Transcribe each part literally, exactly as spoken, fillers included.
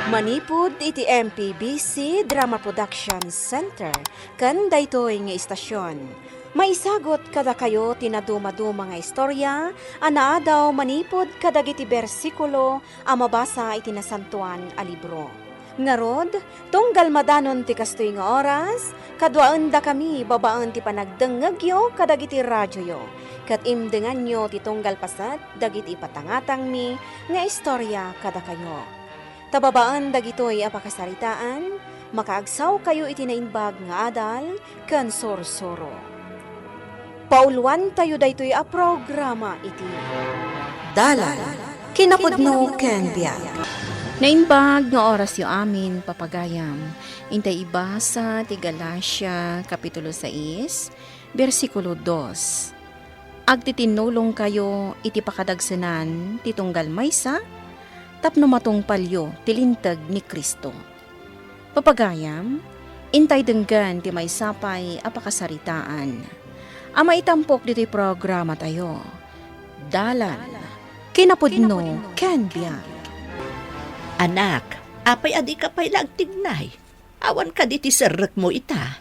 Manipud iti M P B C Drama Production Center ken daytoy nga istasion, maisagut kadakayo ti nadumaduma nga istorya a naadaw manipud kadagiti bersikulo a mabasa iti Nasantoan a Libro. Ngarud, tunggal madanon ti kastoy nga oras, kaduaendakami babaen ti panagdengngegyo kadagiti radioyo, ket imdenganyo ti tunggal paset dagiti ipatangatangmi nga istorya kadakayo. Ta babaen dagitoy a pakasaritaan, makaagsawkayo iti naimbag nga adal ken sursuro. Pauluantayo daytoy a programa iti Dalan, Kinapudno ken Biag. Naimbag nga orasyo amin, papagayam. Intay ibasa ti Galacia, Kapitulo sais, bersikulo dos. Agtitinnulongkayo iti pakadagsenan ti tunggal maysa tapno matungpalyo ti linteg ni Cristo. Papagayam, intay denggen ti maysa pay a pakasaritaan a maitampok ditoy programatayo. Dalan, kinapudno, ken biag. Anak, apay a dika pay la agtignay? Awan kadi ti serrekmo ita?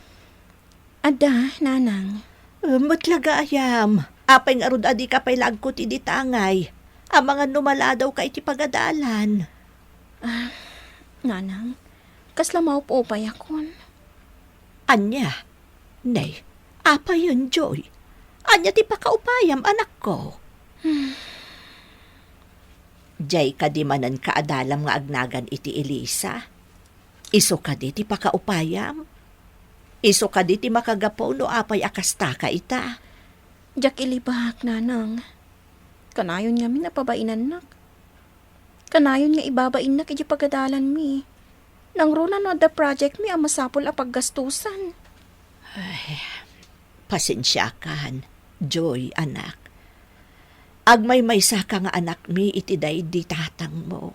Adda, nanang. Eh, met la gayam. Apay ngarud a dika pay la agkuti dita ngay? Amangan no maladawka iti pagadalan. Ah, nanang, kasla maup-upayakon. Ania? Nay, apayen, Joy? Ania ti pakaupayam, anakko? Hmm. Diay kadi manen kaadalam nga agnagan iti Elisa? Isu kadi ti pakaupayam? Isu kadi ti makagapu no apay a kastaka ita? Diak ilibak, nanang. Kanayon ngamin a pabainannak. Kanayon nga ibabainnak idiay pagadalanmi. Nangruna no adda projectmi a masapul a paggastusan. Ay, pasensiakan, Joy, anak. Agmaymaysaka nga anakmi iti daydi tatangmo.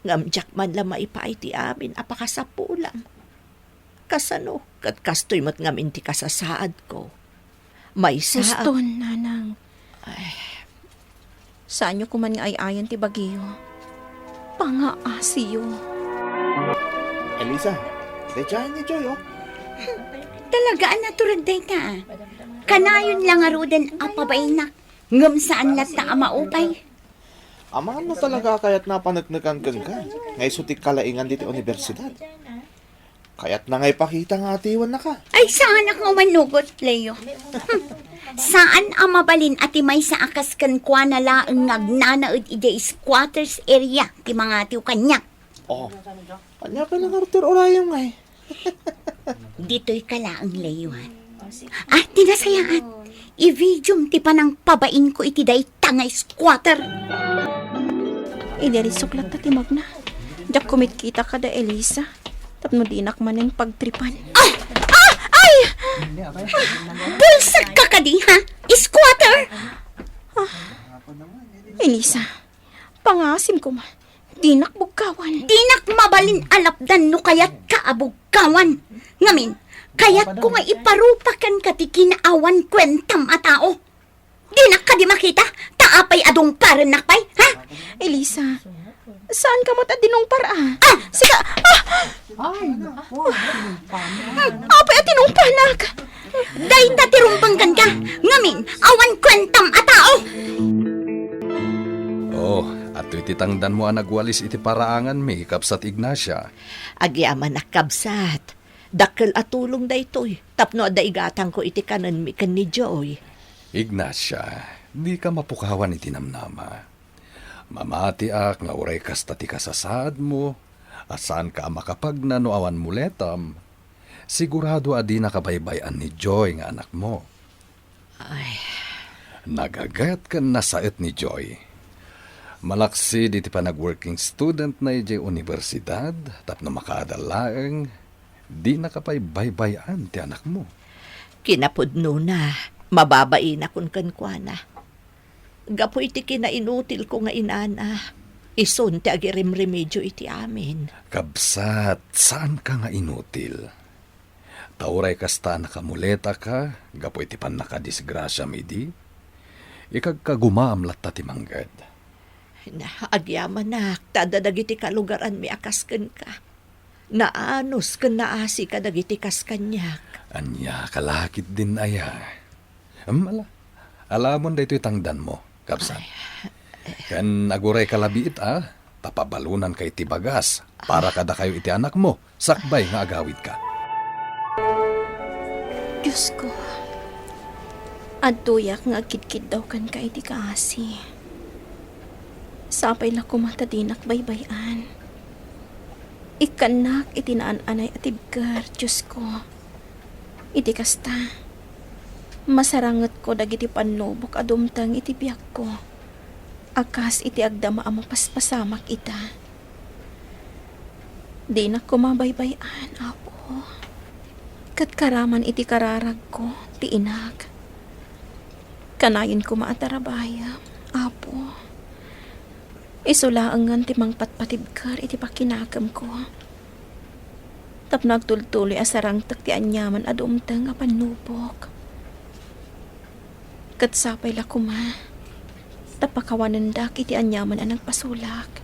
Ngem diak man la maipaay ti amin a pakasapulam. Kasano ket kastoy met ngamin ti kasasaadko? Maysa a— Uston, nanang. Ay. Saanyo koman nga ay-ayan ti bagiyo. Pangaasiyo. Elisa, daydiay ni Joy, oh. Talaga a natured dayta, ah. Kanayon la ngaruden a pabainak, ngem saan latta a maupay. Amangan no talaga a kayatna a paneknekan kenka nga isu ti kalaingan ditoy universidad. Kayatna nga ipakita nga atiwannaka. Ay, saanak nga umanugot, Leo. Hmm. Saan a mabalin a ti maysa a kas kenkuana laeng nga agnanaed idiay squatters area ti mangatiw kaniak. Oh. Ania pay la ngarud ti urayem ngay? Ditoy ka laeng, Leo, ha? Ah, ti nasayaat. I-videom ti panangpabainko iti dayta nga squatter. Idi risok latta ti magna, diak kumitkita kada Elisa tapno dinak manen pagtripan. Ah! Ah! Ay! Bulsek ka kadi, ha? Squatter! Ah, Elisa, pangasim koma. Dinak bugkawan. Dinak mabalin a lapdan no kayatka a bugkawan. Ngamin, kayatko nga iparupa kenka ti kinaawan kuentam a tao. Dinak kadi makita ta apay a dungparennak pay, ha? Elisa, saan ka met a dinungpar, ah? Ah! Sika, ah! Ay, naku, tinungpanan. Apay a tinungpanak? Dayta ti rumbengganka. Ngamin, awan kuentam a tao. Oh, adtoy ti tangdanmo a nagwalis iti paraanganmi, Kabsat Ignacia. Agyamanak, Kabsat. Dakkel a tulong daytoy tapno adda igatangko iti kanenmi ken ni Joy. Ignacia, dika mapukawan iti namnama. Mamatiak nga uray kasta ti kasasaadmo, a saanka a makapagna no awan muletam, sigurado a dinaka baybay-an ni Joy nga anakmo. Ay. Nagaget ken nasaet ni Joy. Malaksid iti panag-working studentna idiay universidad tapno makaadal laeng, dinaka pay baybay-an ti anakmo. Kinapudnona, mababainakon kenkuana. Gapu iti kinainutilko nga inana, isun ti agirimremedyo iti amin. Kabsat, saanka nga inutil. Ta uray kasta a nakamuletaka gapu iti pannakadisgrasiam idi, ikagkagumaam latta ti mangged. Na, agyamanak, ta adda dagiti kalugaranmi a kas kenka. Naanus ken naasi kadagiti kas kaniak. Ania ka la ketdin aya? Em, ala, alamon daytoy tangdanmo, kabsat. Ay. Ken aguray ka labi ita, ta pabalonanka iti bagas para kadakayo iti anakmo, sakbay nga agawidka. Diosko, adtoyak nga agkidkiddaw kenka iti kaasi. Sapay la koma ta dinak baybay-an. Ikkannak iti naan-anay a tibker, Diosko. Iti kasta, masarangetko dagiti pannubok a dumteng iti biagko, a kas iti agdama a mapaspasamak ita. Dinak koma baybay-an, Apo, ket karaman iti kararagko ti inak. Kanayon koma a tarabayem, Apo. Isu laengen ti mangpatpatibker iti pakinakemko, tapno agtultuloy a sarangtek ti aniaman a dumteng a pannubok. Ket sapay la koma ta pakawanendak iti aniaman a nagpasulak.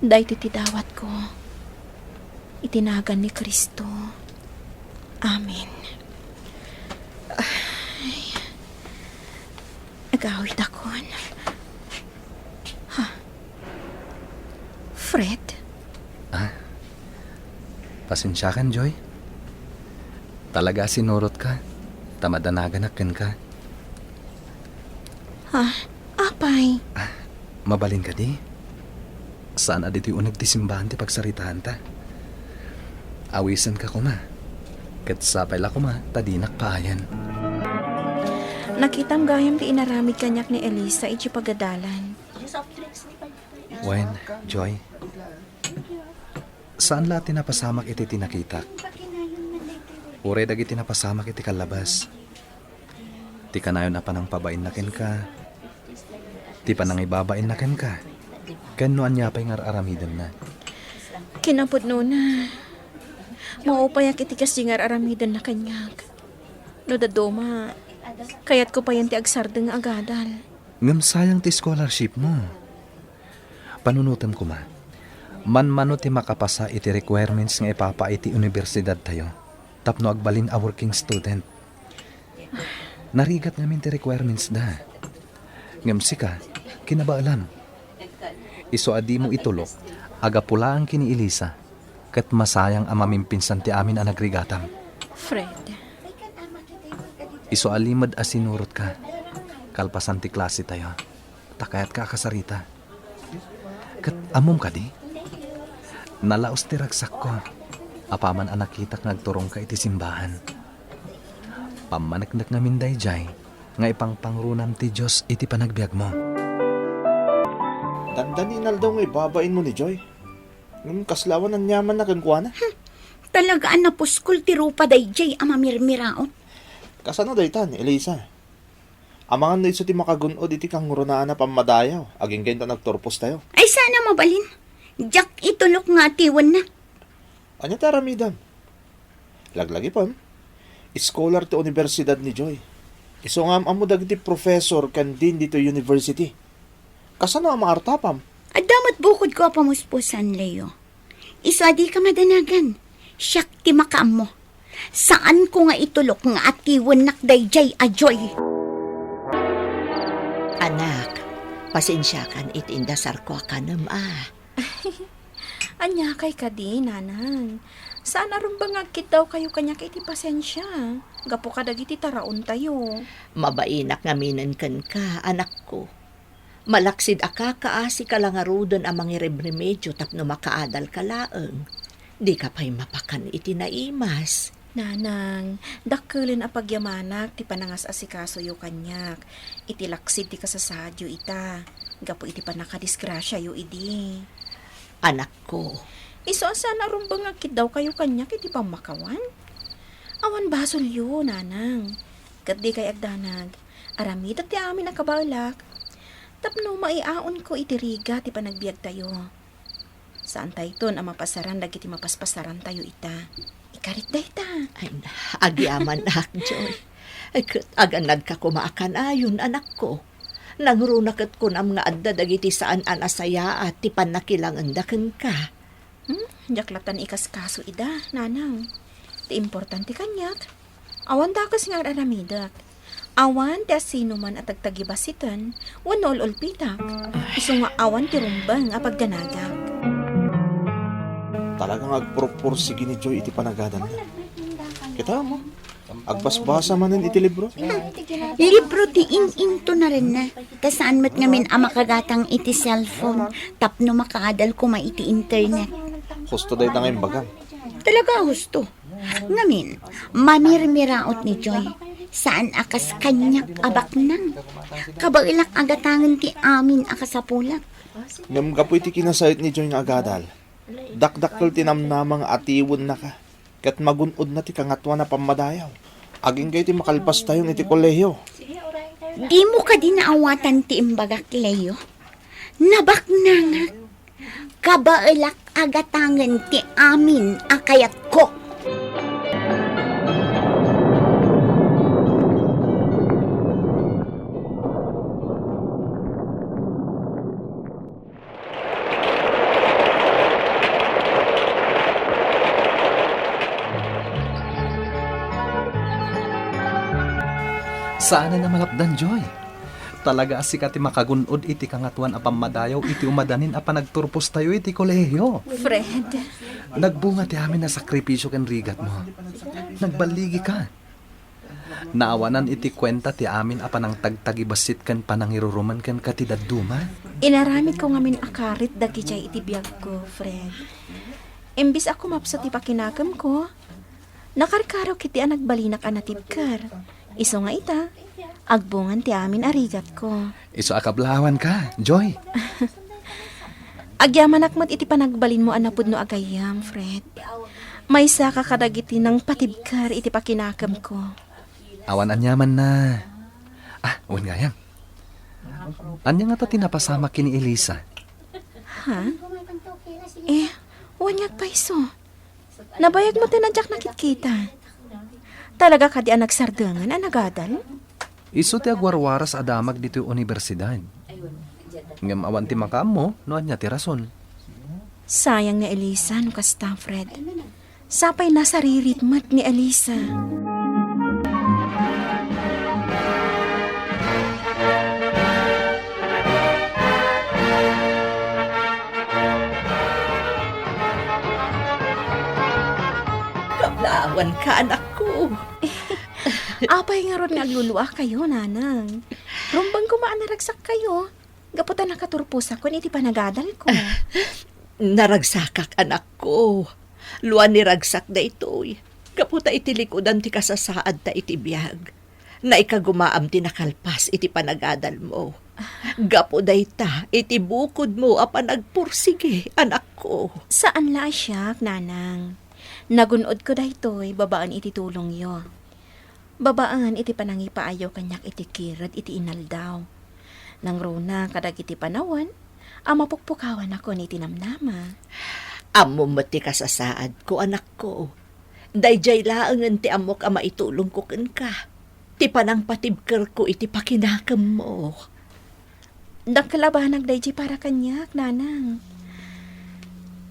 Daytoy ti dawatko iti nagan ni Cristo. Amen. Ay. Agawidakon. Ha? Fred? Ah? Pasensiakan, Joy. Talaga a sinurotka, ta madanaganak kenka. Ha? Apay? Ah, mabalin kadi? Saan a ditoy uneg ti simbahan ti pagsaritaanta. Awisenka koma. Ket sapay la koma ta dinak paayen. Nakitam gayam ti inaramid kaniak ni Elisa idiay pagadalan. Wen, Joy. Saan la ti napasamak iti ti nakitak. Uray dagiti napasamak iti kallabas. Ti kanayon a panangpabainna kenka, ti panangibabainna kenka, ken no ania pay nga ar-aramidenna. Kinapudnona, maupayak iti kasdi nga ar-aramidenna kaniak. No dadduma, kayatko payen ti agsardeng nga agadal. Ngem sayang ti scholarship mo. Panunotem koma, manmano ti makapasa iti requirements nga ipapaay ti unibersidadtayo tapno agbalin a working student. Narigat ngamin ti requirements da. Ngem sika, kinabaelam. Isu a dimo itulok, agapu laeng ken ni Elisa, ket masayang a mamimpinsan ti amin a nagrigatam. Fred. Isu a limed a sinurotka, kalpasan ti klasetayo. Ta kayatka a kasarita. Ket ammom kadi? Nalaos ti ragsakko, apaman a nakitak nga agturongka iti simbahan. Pammaneknek ngamin daydiay nga ipangpangrunam ti Dios iti panagbiagmo. Dandani inaldaw nga ibabainmo ni Joy. Ngem kasla awan aniamanna kenkuana? Hmm. Talaga a napuskol ti rupa daydiay a mamirmiraot. Kasano daytan, Elisa? Amangan no isu ti makagun-od iti kangrunaan a pammadayaw, agingga inton agturpostayo. Ay, saan a mabalin. Diak itulok nga atiwenna. Ania ti aramidem? Laglagipem, scholar ti universidad ni Joy. Isu nga am-ammo dagiti professor ken dean ditoy university. Kasano a maartapam? Adda met bukodko a pamuspusan, Leo. Isu a dika madanagan, siak ti makaammo. Saanko nga itulok nga atiwennak daydiay a Joy. Anak, pasensiakan iti indasarko a kanem a. Aniakay kadi, Nanang? Saan a rumbeng nga agkiddawkayo kaniak iti pasensia, gapu kadagiti taraontayo. Mabainak ngaminen kenka, anakko. Malaksid a kakaasika la ngaruden a mangirimremedyo tapno makaadalka laeng. Dika pay mapakan iti naimas. Nanang, dakkelen a pagyamanak ti panangas-asikasoyo kaniak iti laksid ti kasasaadyo ita, gapu iti pannakadisgrasiayo idi. Anakko. Isu a saan a rumbeng nga agkiddawkayo kaniak iti pammakawan? Awan basolyo, Nanang. Ket dikay agdanag. Aramidek ti amin a kabaelak. Tapno maiaonko iti rigat ti panagbiagtayo. Saantayton a mapasaran dagiti mapaspasarantayo ita. Ikarit dayta. Ay, agyamanak, Joy. Ay, ket aganadka koma a kanayon, anakko. Nangruna ket kunam nga adda dagiti saan a nasayaat ti pannakilangenda kenka. Hmm? Diak latta ikaskaso ida, nanang. Ti importante kaniak, awan dakes nga ar-aramidek. Awan ti asinoman a tagtagibasiten wenno ul-ulpitak. Isu nga awan ti rumbeng a pagdanagak. Talaga nga agpurpursigi ni Joy iti panagadalna. Kita mo, agbasbasa manen iti libro. Hmm. Libro ti in-into na ren na. Ta saan met ngamin a makagatang iti cellphone tapno makaadal koma iti internet. Husto dayta nga imbagam. Talaga husto. Ngamin, mamirmiraot ni Joy. Saan a kas kaniak a baknang. Kabaelak a gatangen ti amin a kasapulak. Ngem gapu iti kinasayat ni Joy nga agadal, dakdakkel ti namnama nga atiwennaka ket magun-odna ti Kangatoan a Pammadayaw agingga iti makalpastayon iti kolehio. Dimo kadi naawatan ti imbagak, Leo? Nabaknangak. Kabaelak a gatangen ti amin a kayatko. Saanen a malapdan, Joy. Talaga a sika ti makagun-od iti Kangatoan a Pammadayaw iti umadanin a panagturpostayo iti kolehio. Fred. Nagbunga ti amin a sakripisio ken rigatmo. Nagballigika. Naawanan iti kuenta ti amin a panangtagtagibassit ken panangirurumen kenka ti dadduma. Inaramidko ngamin a karit dagidiay iti biagko, Fred. Imbes a kumapsut ti pakinakemko, nakarkarok iti a nagbalinak a natibker. Isu nga ita, agbungan ti amin a rigatko. Isu a kablawanka, Joy. Agyamanak met iti panagbalinmo a napudno a gayyem, Fred. Maysaka kadagiti nangpatibker iti pakinakemko. Awan aniamanna. Ah, wen gayam. Ania ngata ti napasamak ken ni Elisa? Ha? Eh, wen nga agpayso. Nabayag met a diak nakitkita. Talaga kadi a nagsardengen a nagadal? Isu ti agwarwaras a damag ditoy universidad. Ngem awan ti makaammo no ania ti rason. Sayang ni Elisa no kasta, Fred. Sapay nasaririt met ni Elisa. Kablawanka, anakko. Apay ngarud nga agluluakayo, nanang? Rumbeng koma a naragsakkayo. Gapu ta nakaturposakon iti panagadalko. Naragsakak, anakko. Luan ni ragsak daytoy. Gapu ta iti likudan ti kasasaadta iti biag, naikagumaam ti nakalpas iti panagadalmo. Gapu dayta, iti bukodmo a panagpursigi, anakko. Saan la a siak, nanang. Nagun-odko daytoy babaen iti tulongyo. Babaen iti panangipaayo kaniak iti kired iti inaldaw. Nangruna kadagiti panawen a mapukpukawanakon iti namnama. Ammom met ti kasasaadko, anakko. Daydiay laengen ti ammok a maitulongko kenka, ti panangpatibkerko iti pakinakemmo. Dakkel a banag daydiay para kaniak, nanang.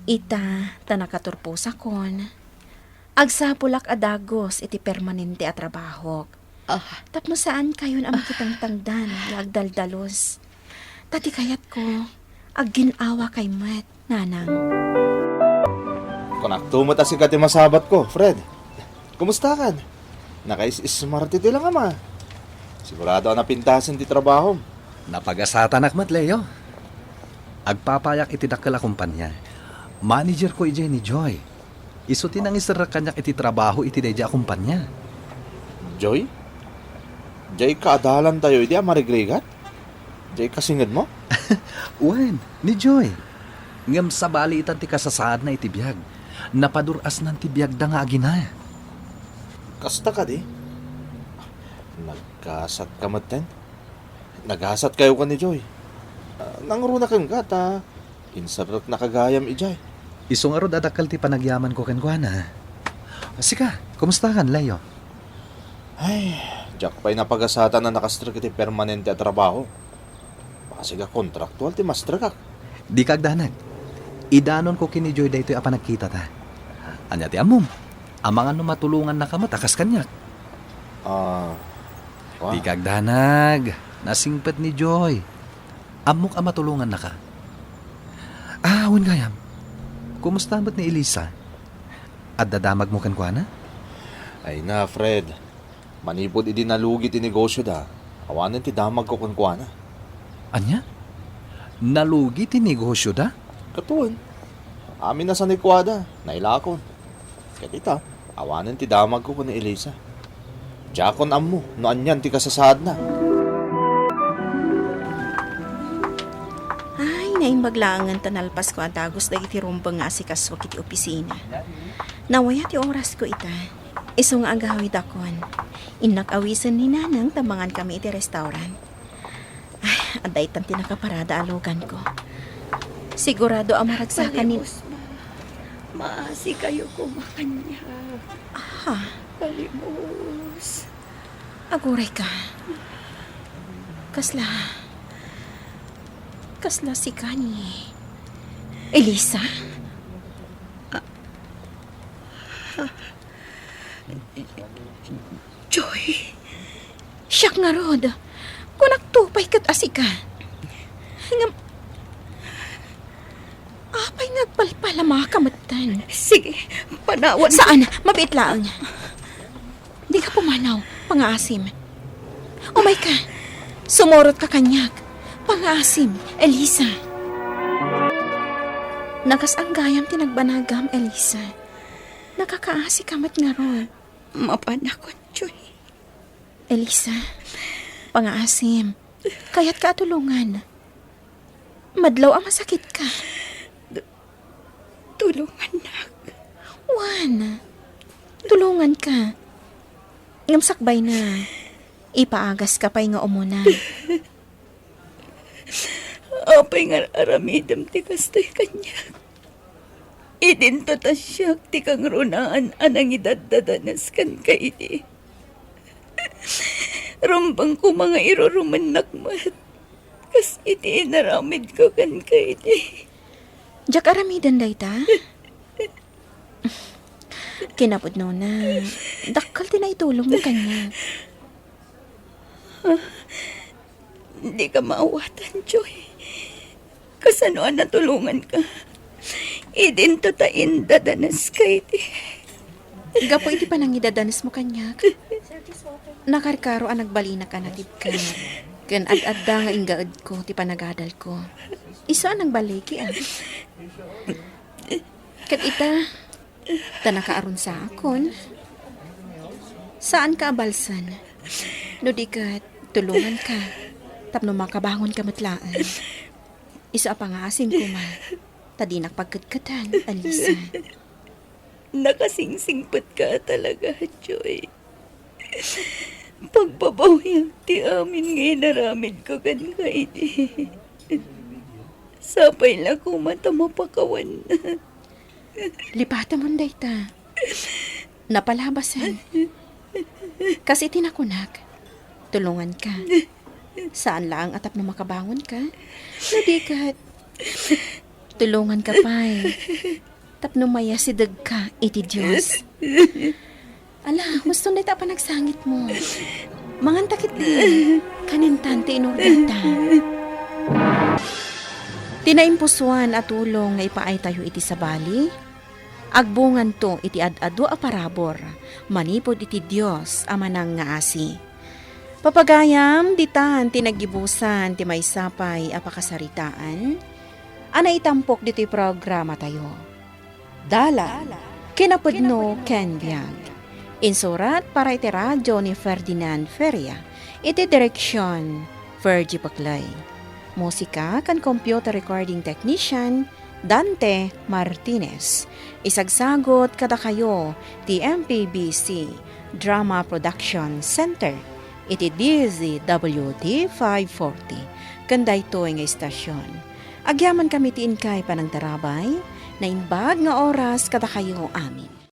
Ita, ta nakaturposakon, agsapulak a dagus iti permanente a trabahok. Ah. Tapno saankayon a makitangtangdan nga agdaldalus. Ta ti kayatko, aggin-awakay met. Nanang. Kunakto met a sika ti masabatko, Fred. Kumustakan? Nakaisismarte ti langam a. Sigurado a napintasen ti trabahom. Napagasatanak met, Leo. Agpapayak iti dakkel a kumpania. Managerko idiay ni Joy. Isu ti nangiserrek kaniak iti trabaho iti daydiay a kumpania. Joy? Diay kaadalantayo idi a marigrigat? Diay kasingedmo? Wen, ni Joy. Ngem sabali ita ti kasasaadna iti biag. Napadur-asnan ti biagda nga agina. Kasta kadi? Nagkasatka metten? Nagasatkayo ken ni Joy. Ah, nangruna kenka ta inserreknaka gayam idiay. Isu ngarud a dakkel ti panagyamanko kenkuana. Sika, kumustakan, Leo? Ay, diak pay napagasatan a nakastrek iti permanente a trabaho. Asigak kontraktual ti masterkak. Dika agdanag. Idanonko ken ni Joy daytoy a panagkitata. Ania ti ammom? Amangan no matulongannaka met a kas kaniak. Ah, wa. Dika agdanag. Nasingpet ni Joy. Ammok a matulongannaka. Ah, wen gayam. Kumusta met ni Elisa? Adda damagmo kenkuana? Ay na, Fred. Manipud idi nalugi ti negosyoda, awanen ti damagko kenkuana. Ania? Nalugi ti negosyoda? Ket wen, amin a sanikuada, nailakon. Ket ita, awanen ti damagko ken ni Elisa. Diakon ammo no anian ti kasasaadna. Ay, naimbag laengen ta nalpasko a dagus dagiti rumbeng nga asikasuak iti opisina. Nawaya ti orasko ita. Isu nga agawidakon. Innak awisen ni Nanang ta mangankami iti restaurant. Ay, adda itan ti nakaparada a luganko. Sigurado a maragsakan ni Palibos, ma. Maasikayo koma kaniak. Ha? Palibos. Aguray ka. Kasla, kasla sika ni Elisa? Joy. Siak ngarud. Kunakto pay ket a sika. Ngem, apay nga agpalpalamaka metten? Sige, panawan. Saan? Mabiit laeng. Dika pumanaw. Pangaasim. Umayka. Sumurotka kaniak. Pangaasim, Elisa. Nakas-an gayam ti nagbanagam, Elisa. Nakakaasika met ngarud. Mapanakon, Joy. Elisa, pangaasim. Kayatka a tulongan. Madlaw a masakitka. Tulongannak. Wen, tulonganka. Ngem sakbayna, ipaagaska pay nga umuna. Apay nga ar-aramidem ti kastoy kaniak? Idinto ta siak ti kangrunaan a nangidaddadanes kenka idi. Rumbeng koma nga irurumennak met kas iti inaramidko kenka idi. Diak aramiden dayta? Kinapudnona, dakkel ti naitulongmo kaniak. Dika maawatan, Joy. Kasano a natulonganka? Idinto ta indadaneska idi. Gapu iti panangidadanesmo kaniak, nakarkaro a nagbalinak a natibka. Ken ad-adda nga inggaedko ti panagadalko. Isu a nagbaliki, a. Ket ita, ta nakaarunsaakon, saanka a balsen. No di ket, tulonganka tapno makabangonka met laeng. Isu a pangaasim koma, ta dinak pagketketen, Elisa. Nakasingsingpetka talaga, Joy. Pagbabawiak ti amin nga inaramidko kenka idi. Sapay la koma ta mapakawan. Lipatemon dayta. Napalabasen. Kas iti nakunak, tulonganka. Saan laeng a tapno makabangonka. No di ket, tulonganka pay tapno mayasidegka iti Dios. Ala, huston dayta a panagsangitmo. Manganta ketdi. Kanintan ti inorderta. Ti naimpusoan a tulong nga ipaaytayo iti sabali, agbunganto iti ad-adu a parabur manipud iti Dios a manangngaasi. Papagayam, ditan ti naggibusan ti maysa pay a pakasaritaan a naitampok ditoy programatayo. Dalan, kinapudno ken biag. Insurat para iti radio ni Ferdinand Feria, iti direksion, Fergie Paclay. Musika ken computer recording technician, Dante Martinez. Isagsagut kadakayo ti M P B C Drama Production Center iti D Z W T five forty ken daytoy nga istasyon. Agyamankami ti inkay panangtarabay, naimbag nga oras kadakayo amin.